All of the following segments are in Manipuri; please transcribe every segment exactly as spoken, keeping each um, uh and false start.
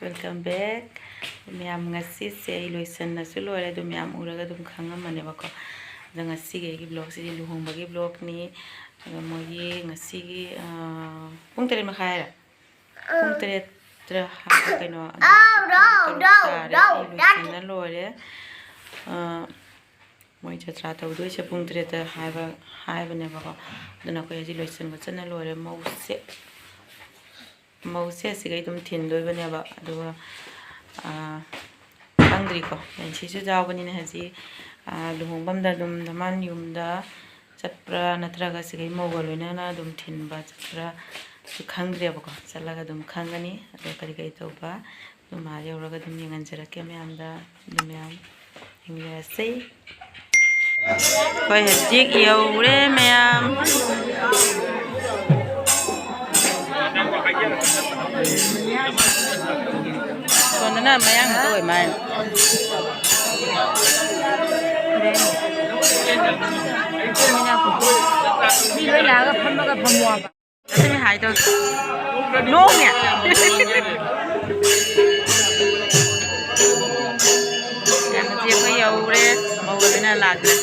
Welcome back. ꯃꯌꯥꯝ, ꯉꯁꯤꯁꯦ ꯑꯩ ꯂꯣꯏꯁꯟꯅꯁꯨ ꯂꯣꯏꯔꯦ, ꯑꯗꯨ ꯃꯌꯥꯝ ꯎꯔꯒ ꯑꯗꯨꯝ ꯈꯪꯉꯝꯃꯅꯦꯕꯀꯣ꯫ ꯑꯗꯣ ꯉꯁꯤꯒꯤ ꯑꯩꯒꯤ vlogꯁꯤꯗꯤ ꯂꯨꯍꯣꯡꯕꯒꯤ vlogꯅꯤ꯫ ꯑꯗꯣ ꯃꯣꯏꯒꯤ ꯉꯁꯤꯒꯤ, ꯑꯥ, ꯄꯨꯡ ꯇꯔꯦꯠ ꯃꯈꯥꯏ ꯍꯥꯏꯔ? ꯄꯨꯡ ꯇꯔꯦꯠꯇ ꯍꯥꯏꯕ ꯀꯩꯅꯣ, ꯑꯗꯣ ꯍꯧꯖꯤꯛ ꯄꯨꯡ ꯇꯔꯨꯛ ꯇꯥꯔꯦ꯫ ꯑꯩ ꯂꯣꯏꯁꯟꯅ ꯂꯣꯏꯔꯦ꯫ ꯑꯥ, ꯃꯣꯏ ꯖꯇ꯭ꯔꯥ ꯇꯧꯗꯣꯏꯁꯦ ꯄꯨꯡ ꯇꯔꯦꯠꯇ ꯍꯥꯏꯕ, ꯍꯥꯏꯕꯅꯦꯕꯀꯣ꯫ ꯑꯗꯨꯅ ꯑꯩꯈꯣꯏ ꯍꯧꯖꯤꯛ ꯂꯣꯏꯁꯟ ꯈꯣꯠꯆꯟꯅ ꯂꯣꯏꯔꯦ꯫ ꯃꯧꯁꯦ, ꯃꯧꯁꯦ ꯑꯁꯤꯒꯩ ꯑꯗꯨꯝ ꯊꯤꯟꯗꯣꯏꯕꯅꯦꯕ꯫ ꯑꯗꯨꯒ, ꯑꯥ, ꯈꯪꯗ꯭ꯔꯤꯀꯣ, ꯅꯦꯟꯁꯤꯁꯨ ꯌꯥꯎꯕꯅꯤꯅ ꯍꯧꯖꯤꯛ, ꯑꯥ, ꯂꯨꯍꯣꯡꯐꯝꯗ ꯑꯗꯨꯝ ꯙꯃꯥꯟ ꯌꯨꯝꯗ ꯆꯠꯄ꯭ꯔꯥ ꯅꯠꯇ꯭ꯔꯒ ꯁꯤꯒꯩ ꯃꯧꯒ ꯂꯣꯏꯅꯅ ꯑꯗꯨꯝ ꯊꯤꯟꯕ ꯆꯠꯄ꯭ꯔꯥ ꯁꯨ ꯈꯪꯗ꯭ꯔꯦꯕꯀꯣ꯫ ꯆꯠꯂꯒ ꯑꯗꯨꯝ ꯈꯪꯒꯅꯤ꯫ ꯑꯗꯣ ꯀꯔꯤ ꯀꯔꯤ ꯇꯧꯕ ꯑꯗꯨꯝ ꯑꯥ ꯌꯧꯔꯒ ꯑꯗꯨꯝ ꯌꯦꯡꯍꯟꯖꯔꯛꯀꯦ ꯃꯌꯥꯝꯗ꯫ ꯑꯗꯨ ꯃꯌꯥꯝ ꯌꯦꯡꯃꯤꯟꯅꯔꯁꯤ꯫ ꯑꯩꯈꯣꯏ ꯍꯧꯖꯤꯛ ꯌꯧꯔꯦ ꯃꯌꯥꯝ꯫ ꯁꯣꯝꯗꯅ ꯃꯌꯥꯡ ꯉꯥꯛꯇ ꯑꯣꯏ ꯃꯥꯜꯂꯦ꯫ ꯃꯤ ꯂꯣꯏ ꯂꯥꯛꯑꯒ ꯐꯝꯃꯒ ꯐꯝꯃꯣ ꯍꯥꯏꯕ꯫ ꯑꯗꯨꯅꯤ ꯍꯥꯏꯗꯧ꯫ ꯅꯣꯡꯅꯦ꯫ ꯌꯥꯝ ꯍꯧꯖꯤꯛ ꯑꯩꯈꯣꯏ ꯌꯧꯔꯦ꯫ ꯃꯧꯒ ꯂꯣꯏꯅ ꯂꯥꯛꯈ꯭ꯔꯦ꯫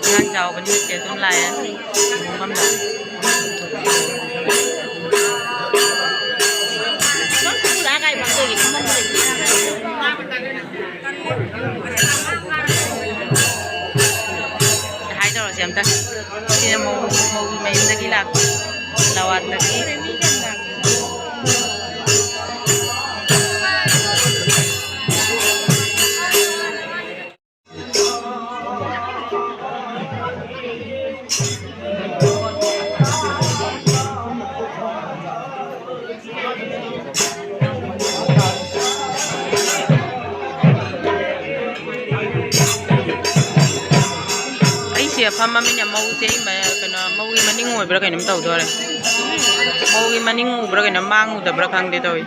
ꯑꯉꯥꯡ ꯆꯥꯎꯕꯅꯤ ꯁꯦ ꯑꯗꯨꯝ ꯂꯥꯛꯑꯦ꯫ ꯂꯨꯍꯣꯡꯐꯝꯗ꯫ ꯍꯥꯏ ꯇꯧꯔꯁꯦ ꯑꯝꯇ꯫ ꯁꯤꯅ ꯃꯧ, ꯃꯧꯒꯤ ꯃꯌꯨꯝꯗꯒꯤ ꯂꯥꯛꯄ, ꯂꯋꯥꯠꯇꯒꯤ꯫ ꯑꯩꯁꯦ ꯐꯝꯃꯃꯤꯅ ꯃꯧꯁꯦ ꯑꯩ ꯃ-, ꯀꯩꯅꯣ, ꯃꯧꯒꯤ ꯃꯅꯤꯡ ꯑꯣꯏꯕ꯭ꯔꯥ ꯀꯩꯅꯣꯝ ꯇꯧꯗꯣꯔꯦ꯫ ꯃꯧꯒꯤ ꯃꯅꯤꯡ ꯎꯕ꯭ꯔꯥ ꯀꯩꯅꯣꯝ, ꯃꯥꯡ ꯎꯗꯕ꯭ꯔꯥ ꯈꯪꯗꯦ ꯇꯧꯔꯤ꯫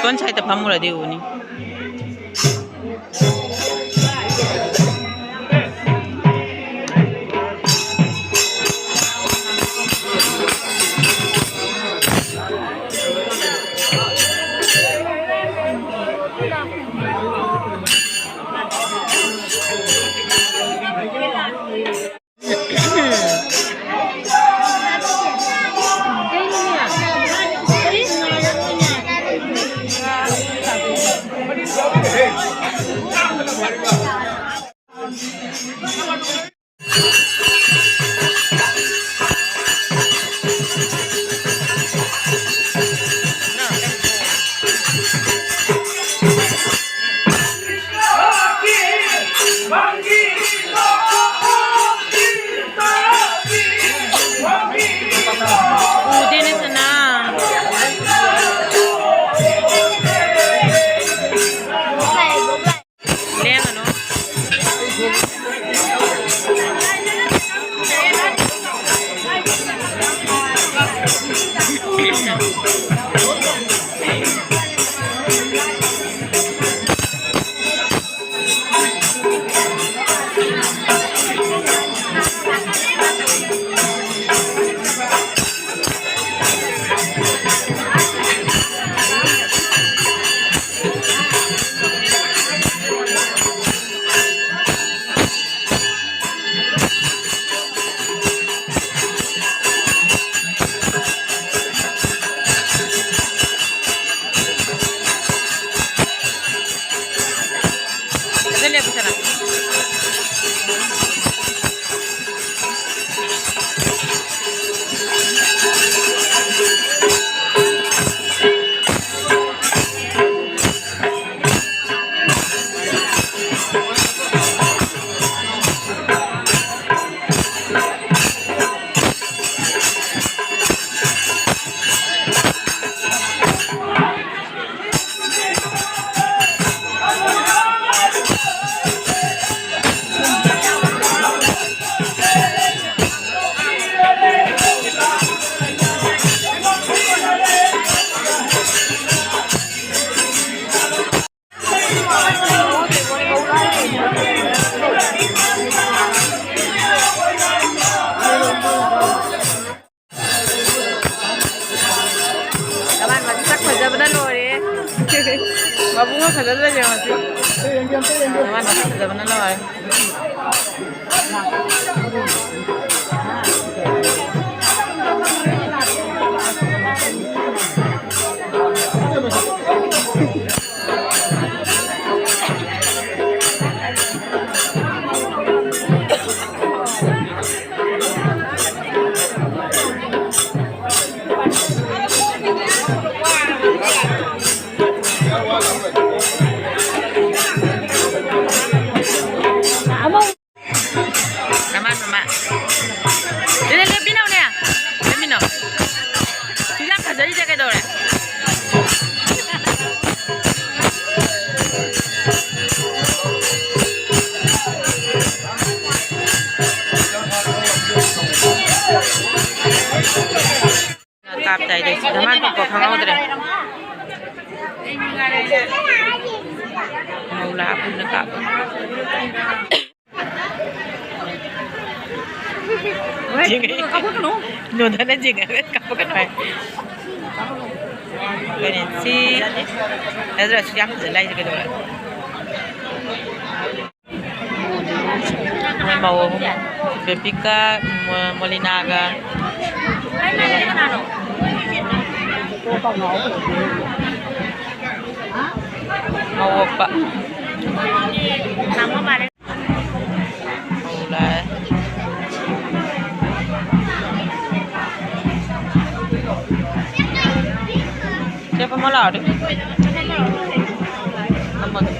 ꯁꯣꯟ ꯁꯥꯏꯗ ꯐꯝꯃꯨꯔꯗꯤ ꯎꯅꯤ꯫ ꯁꯤꯗ ꯂꯦꯞꯄꯨ ꯁꯅꯥ꯫ ꯅꯃꯥꯟ ꯃꯁꯛ ꯐꯖꯕꯅ ꯂꯣꯏꯔꯦ꯫ ꯃꯕꯨꯡ ꯑꯃ ꯐꯖꯅ ꯂꯩꯔꯦ ꯃꯁꯤ꯫ ꯅꯃꯥꯟ ꯃꯁꯛ ꯐꯖꯕꯅ ꯂꯣꯏꯔꯦ꯫ ꯃꯃꯥ, ꯃꯃꯥ꯫ ꯁꯤꯗ ꯂꯦꯞꯄꯤꯅꯧꯅꯦ꯫ ꯂꯦꯞꯄꯤꯅꯧ꯫ ꯁꯤ ꯌꯥꯝ ꯐꯖꯔꯤꯁꯦ ꯀꯩꯗꯧꯔꯦ? ꯀꯥꯞꯇꯥꯏꯗ ꯁꯤꯗ ꯃꯥ ꯀꯥꯞꯄ ꯈꯪꯍꯧꯗ꯭ꯔꯦ꯫ ꯃꯧ ꯂꯥꯛꯑ ꯄꯨꯟꯅ ꯀꯥꯞꯄ꯫ ꯌꯦꯡꯉꯦ꯫ ꯀꯥꯞꯄꯛꯀꯅꯨ꯫ ꯅꯣꯟꯗꯅ ꯌꯦꯡꯉꯒ ꯀꯥꯞꯄꯛꯀꯅꯨ ꯍꯥꯏ꯫ ꯀꯔꯤ ꯁꯤ ꯅꯠꯇ꯭ꯔꯁꯨ ꯌꯥꯝ ꯐꯖꯅ ꯂꯥꯛꯏꯁꯦ ꯀꯩꯗꯧꯔꯦ? ꯃꯣꯏ ꯃꯧ ꯑꯍꯨꯝ, ꯕꯦꯕꯤꯀꯥ, ꯃꯣ-, ꯃꯣꯂꯤꯅꯥꯒ ꯃꯧ ꯑꯣꯛꯄ꯫ ꯅꯝꯕ ꯃꯥꯜꯂꯦ꯫ ꯍꯧ ꯂꯥꯛꯑꯦ꯫ ꯆꯦ ꯐꯝꯃꯣ ꯂꯥꯛꯑꯣ ꯑꯗꯨ꯫ ꯐꯝꯃꯣ ꯑꯗꯨ꯫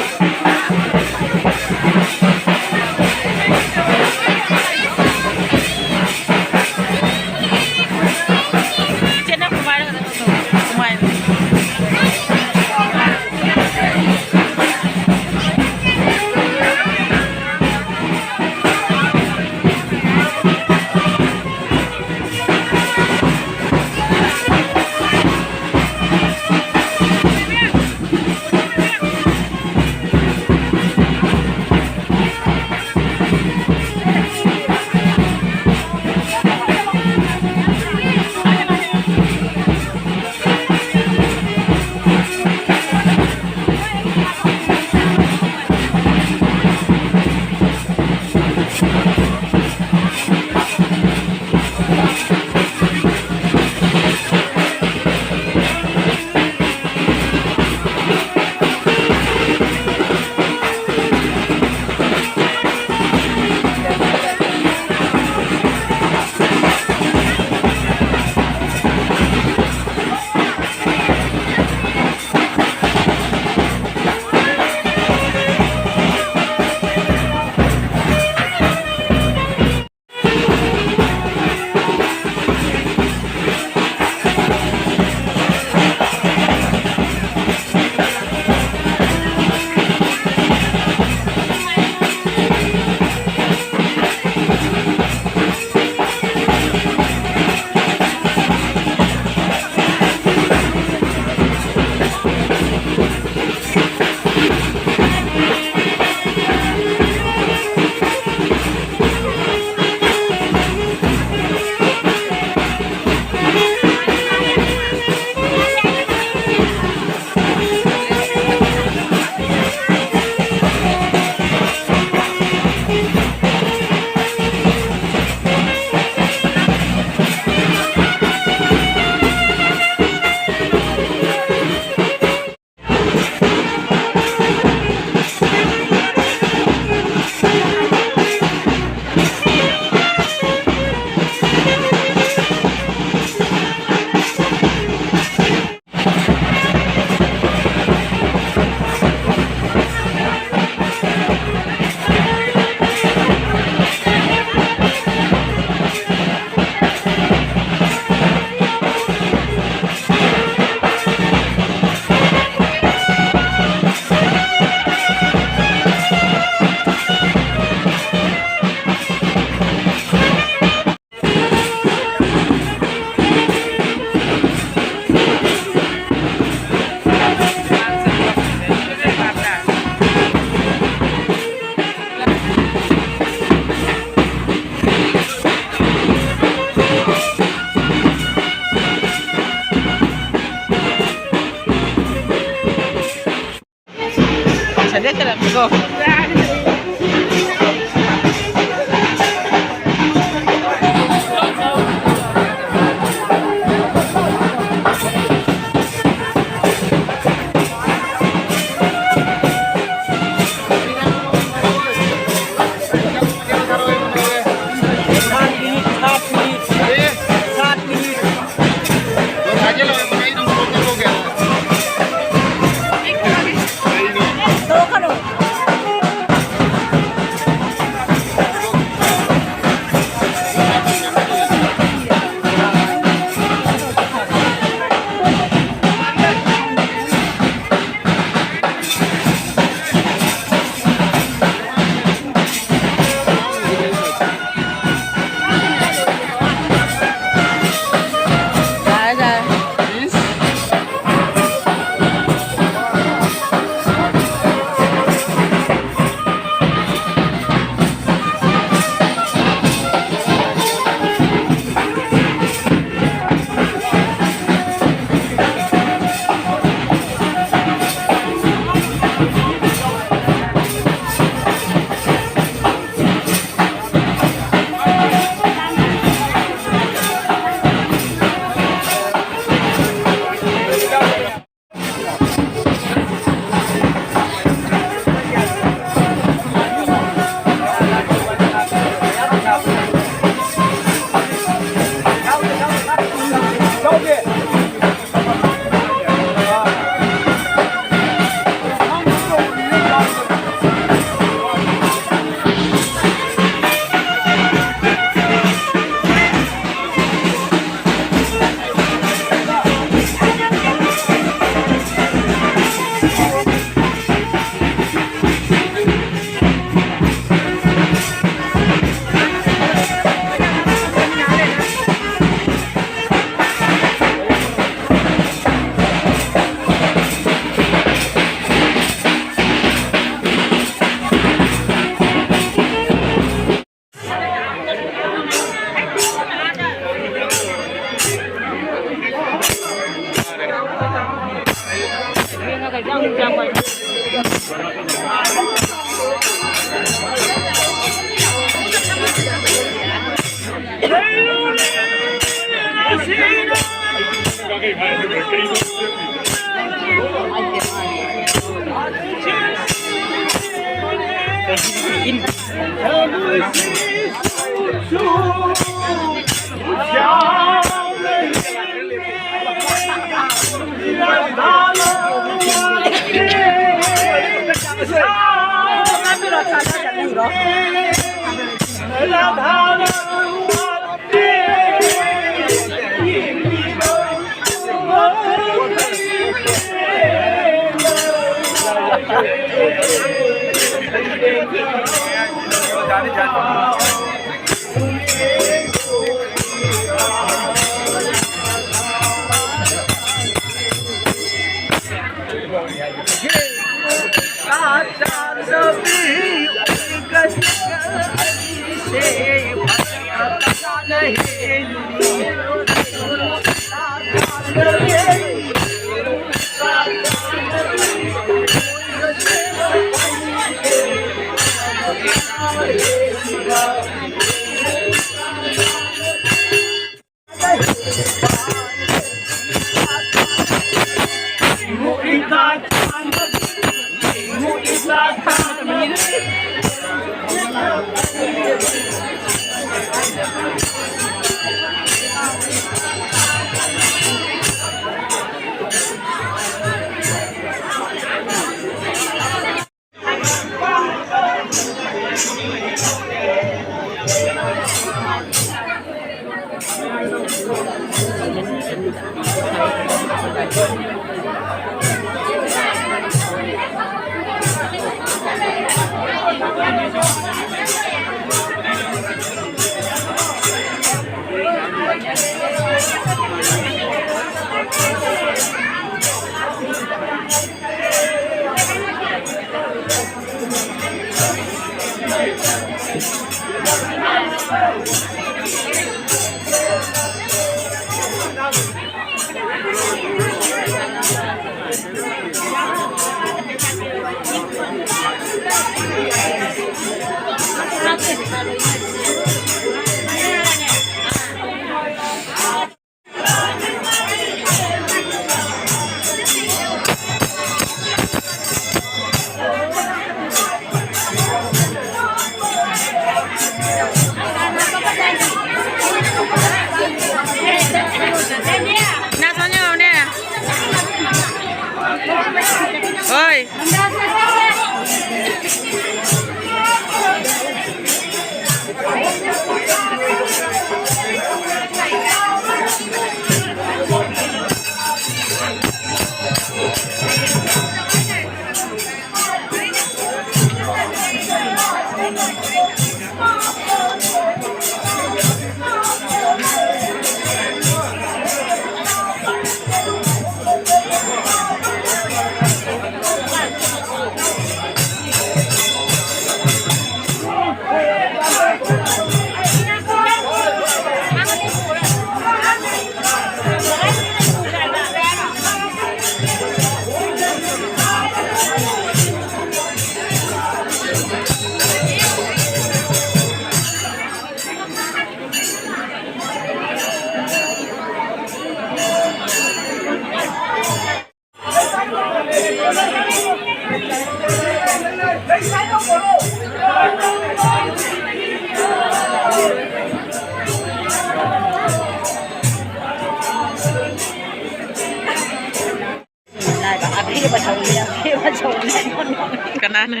ꯀꯅꯥꯅ?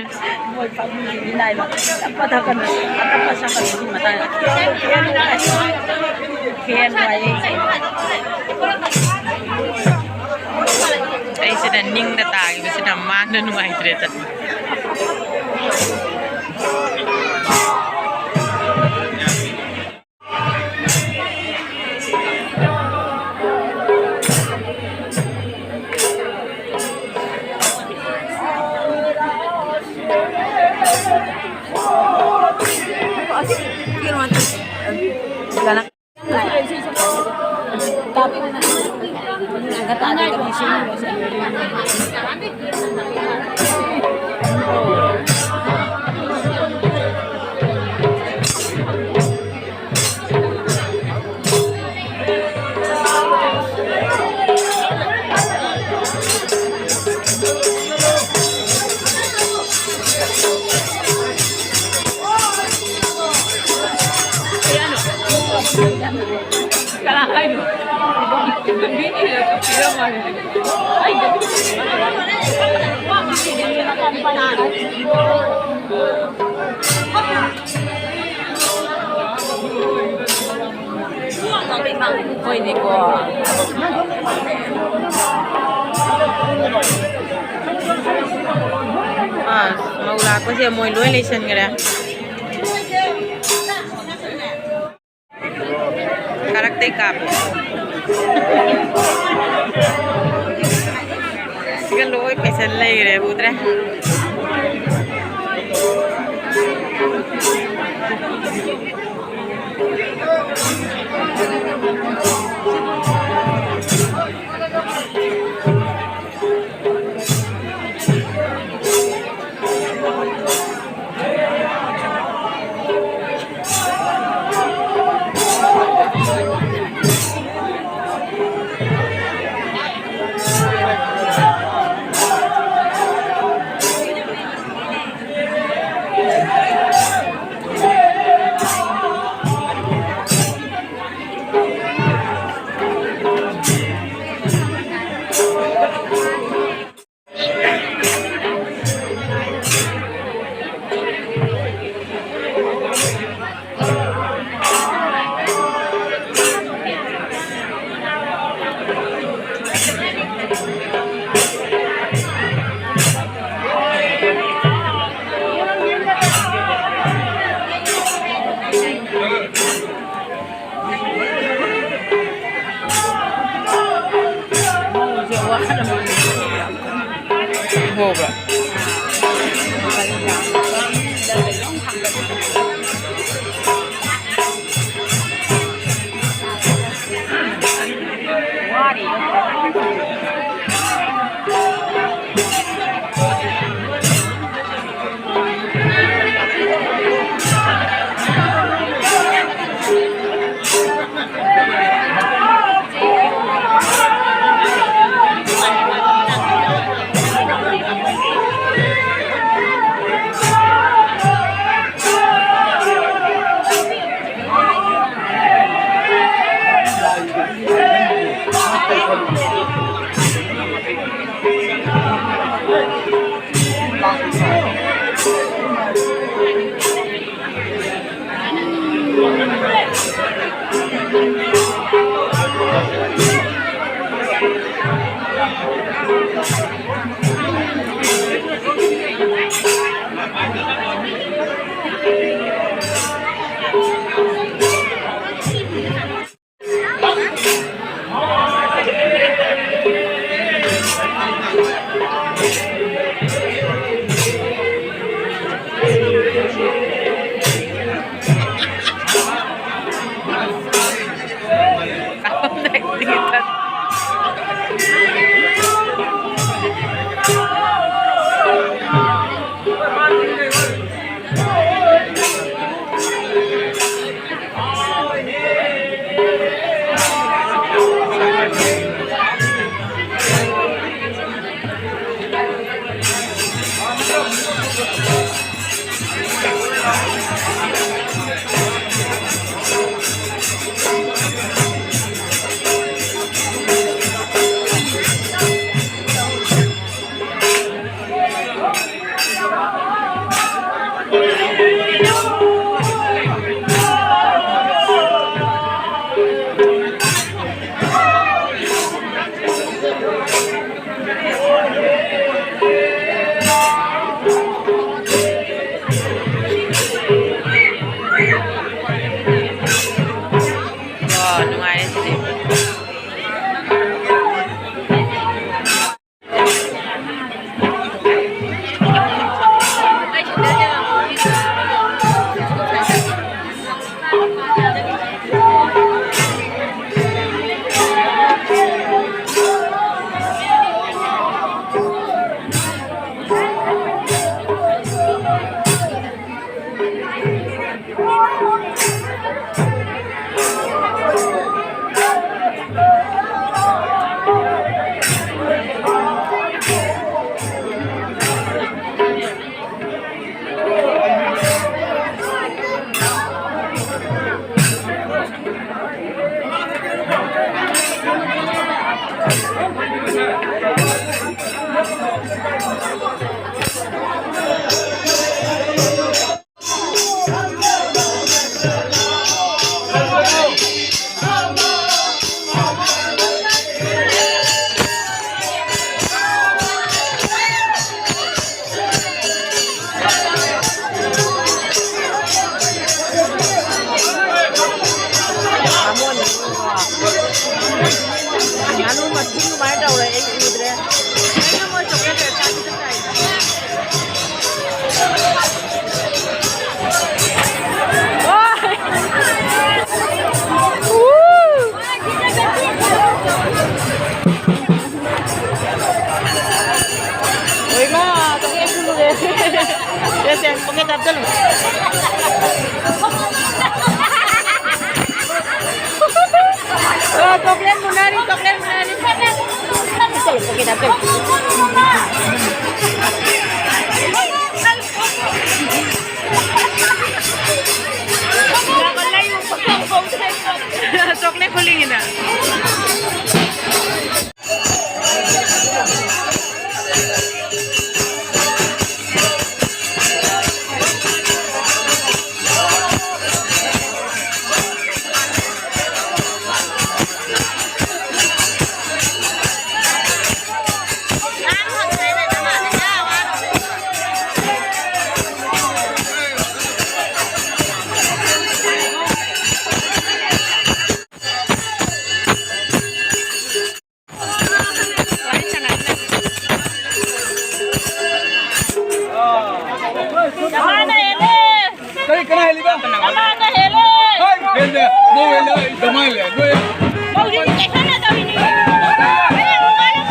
ꯃꯣꯏ ꯄꯥꯕꯨꯡꯁꯤꯡꯗꯤ ꯅꯥꯏꯕ꯫ ꯆꯠꯄꯗ ꯀꯩꯅꯣ, ꯑꯇꯞꯄ ꯁꯥꯀꯠꯄꯒꯤ ꯃꯇꯥꯡꯗ ꯐꯦꯟ ꯋꯥꯏ꯫ ꯑꯩꯁꯤꯅ ꯅꯤꯡꯗ ꯇꯥꯈꯤꯕꯁꯤꯅ ꯃꯥꯡꯗ ꯅꯨꯡꯉꯥꯏꯇ꯭ꯔꯦꯗ꯫ ꯍꯣꯏꯅꯦꯀꯣ꯫ ꯑꯥ, ꯃꯧ ꯂꯥꯛꯄꯁꯦ ꯃꯣꯏ ꯂꯣꯏ ꯂꯩꯁꯟꯈ꯭ꯔꯦ꯫ ꯀꯥꯔꯛꯇꯩ ꯀꯥꯞꯄꯦ꯫ ꯁꯤꯒ ꯂꯣꯏ ꯄꯩꯁꯟ ꯂꯩꯈ꯭ꯔꯦ, ꯎꯗ꯭ꯔꯦ꯫ ꯋꯥ, ꯅꯨꯡꯉꯥꯏꯔꯦ ꯁꯤꯗꯤ꯫ ꯉꯥꯅꯨ ꯃꯊꯤ ꯀꯃꯥꯏꯅ ꯇꯧꯔꯦ? ꯑꯩ ꯎꯗ꯭ꯔꯦ꯫ ꯀꯩꯅꯣ ꯃꯣꯏ ꯆꯣꯀ꯭ꯂꯦꯠ ꯇꯧꯔ ꯆꯥꯕꯤꯗꯣ ꯀꯥꯏꯗ? ꯍꯣꯏꯃ, ꯆꯣꯀ꯭ꯂꯦꯠ ꯄꯨꯔꯦ꯫ ꯁꯦ, ꯁꯦ, ꯄꯣꯀꯦꯠꯇ ꯍꯥꯞꯆꯜꯂꯨ꯫ ꯑ, ꯆꯣꯀ꯭ꯂꯦꯠ ꯃꯨꯟꯅꯔꯤ, ꯆꯣꯀ꯭ꯂꯦꯠ ꯃꯨꯟꯅꯔꯤ꯫ ꯍꯥꯞꯆꯜꯂꯨ, ꯄꯣꯀꯦꯠꯇ ꯍꯥꯞꯆꯜꯂꯨ꯫ ꯆꯣꯀ꯭ꯂꯦꯠ ꯈꯨꯂꯤꯡꯉꯤꯅ꯫ ꯀꯅꯥ ꯍꯦꯜꯂꯤꯕ? ꯀꯅꯥꯅ ꯍꯦꯜꯂꯦ? ꯍꯣꯏ, ꯍꯦꯜꯂꯦ꯫ ꯅꯣꯏ ꯍꯦꯜꯂꯦ, ꯑꯩ ꯀꯃꯥꯏꯅ ꯍꯦꯜꯂꯦ? ꯅꯣꯏ ꯍꯧꯖꯤꯛꯇꯤ ꯆꯦꯛꯁꯤꯟꯅ ꯇꯧꯔꯤꯅꯤ꯫ ꯍꯌꯦꯡ ꯅꯨꯡꯉꯥꯏꯅ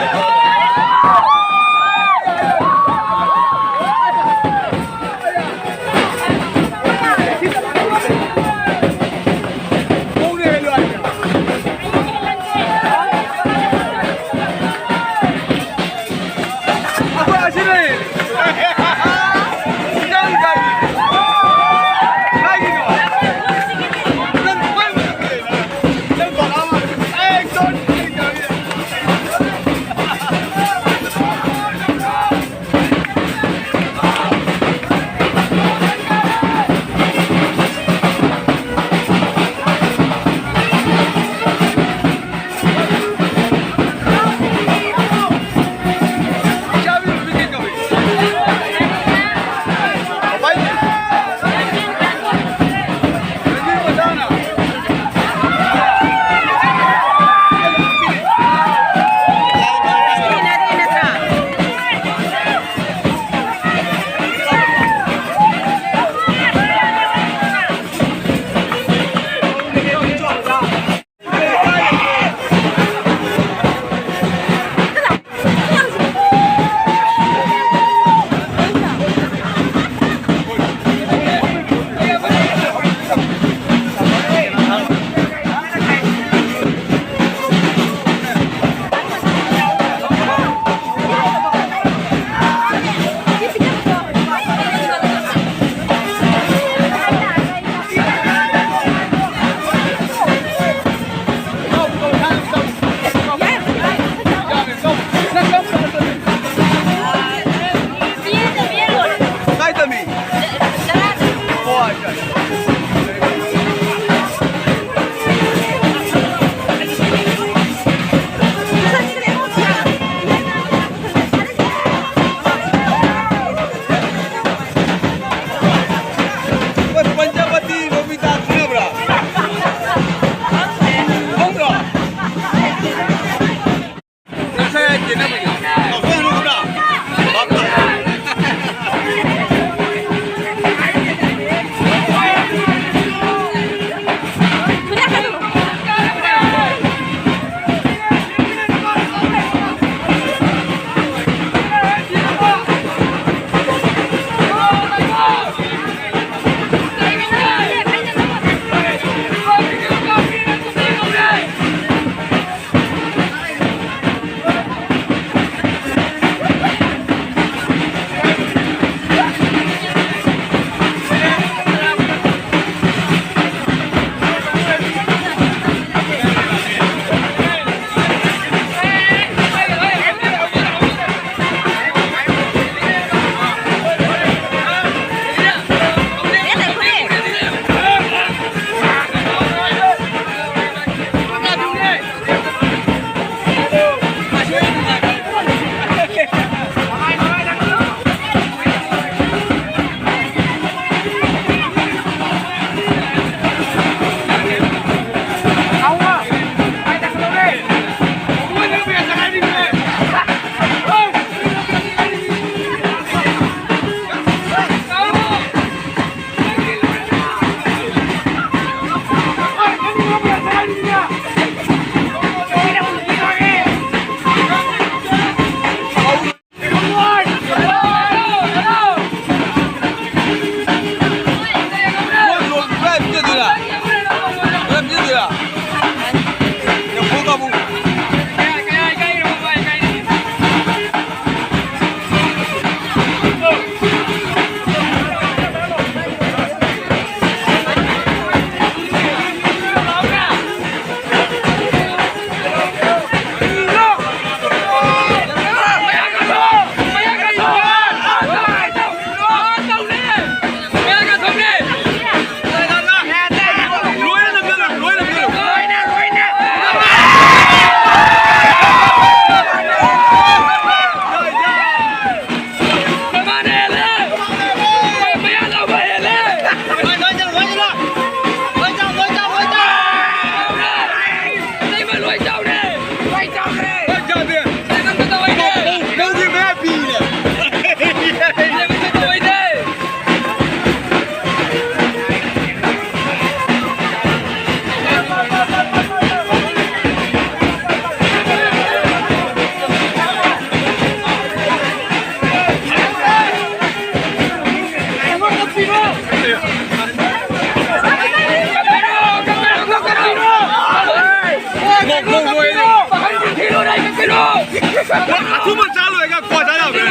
ꯑꯊꯨꯝꯕ ꯆꯥ ꯂꯣꯏꯔꯒ ꯀ꯭ꯋꯥ ꯆꯥ ꯌꯥꯕ꯭ꯔꯥ?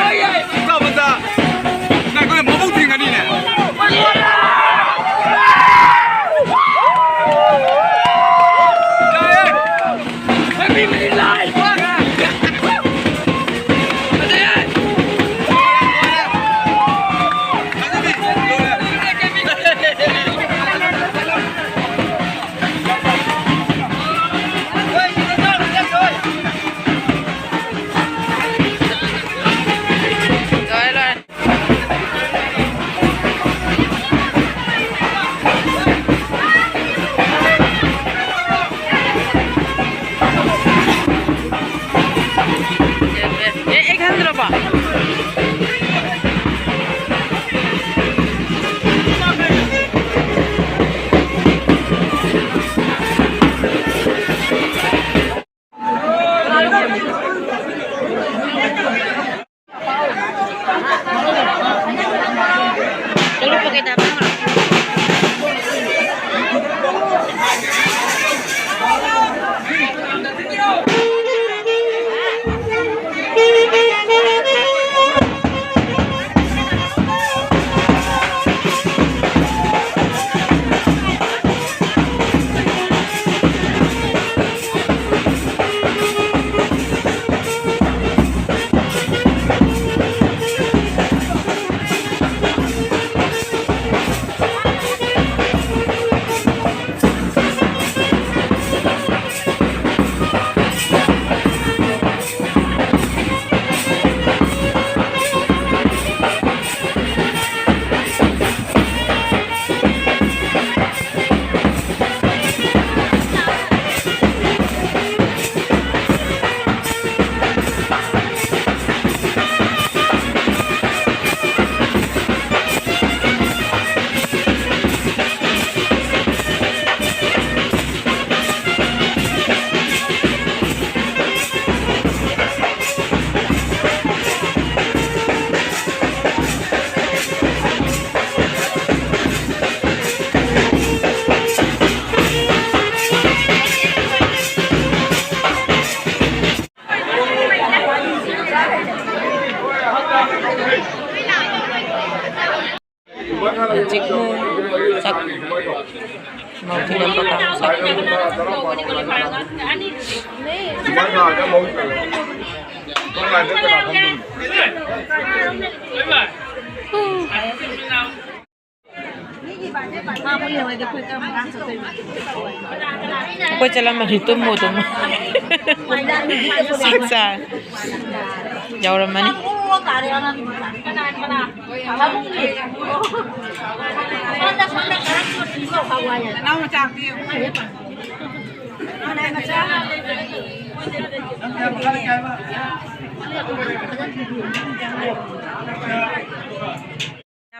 ꯆꯥꯕ ꯆꯥ꯫ ꯉꯥꯏꯈꯣꯅꯦ, ꯃꯕꯨꯛ ꯊꯤꯡꯒꯅꯤꯅꯦ꯫ ꯆꯥꯛ ꯃꯧ ꯊꯤꯜꯂꯛꯄ ꯀꯥꯟꯗ ꯆꯥꯛ꯫ ꯑꯩꯈꯣꯏ ꯆꯠꯂꯝꯃꯅꯤ, ꯇꯨꯝꯃꯨ, ꯇꯨꯝꯃꯨ꯫ ꯆꯥꯛ ꯆꯥ ꯌꯧꯔꯝꯃꯅꯤ꯫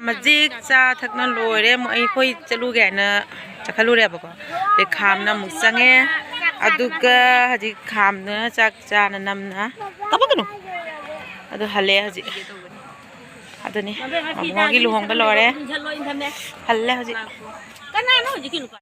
ꯍꯧꯖꯤꯛ ꯆꯥ ꯊꯛꯅ ꯂꯣꯏꯔꯦ꯫ ꯑꯃꯨꯛ ꯑꯩꯈꯣꯏ ꯆꯠꯂꯨꯒꯦ ꯍꯥꯏꯅ ꯆꯠꯈꯠꯂꯨꯔꯦꯕꯀꯣ꯫ ꯑꯗꯩ ꯈꯥꯝꯅ ꯑꯃꯨꯛ ꯆꯪꯉꯦ꯫ ꯑꯗꯨꯒ ꯍꯧꯖꯤꯛ ꯈꯥꯝꯗꯨꯅ ꯆꯥꯛ ꯆꯥꯅ ꯅꯝꯅ ꯀꯞꯄꯛꯀꯅꯨ꯫ ꯑꯗꯨ ꯍꯜꯂꯦ ꯍꯧꯖꯤꯛ꯫ ꯑꯗꯨꯅꯤ, ꯃꯃꯣꯒꯤ ꯂꯨꯍꯣꯡꯕ ꯂꯣꯏꯔꯦ꯫ ꯍꯜꯂꯦ ꯍꯧꯖꯤꯛ꯫ ꯀꯅꯥꯅꯣ ꯍꯧꯖꯤꯛꯀꯤ ꯅꯨꯄꯥ?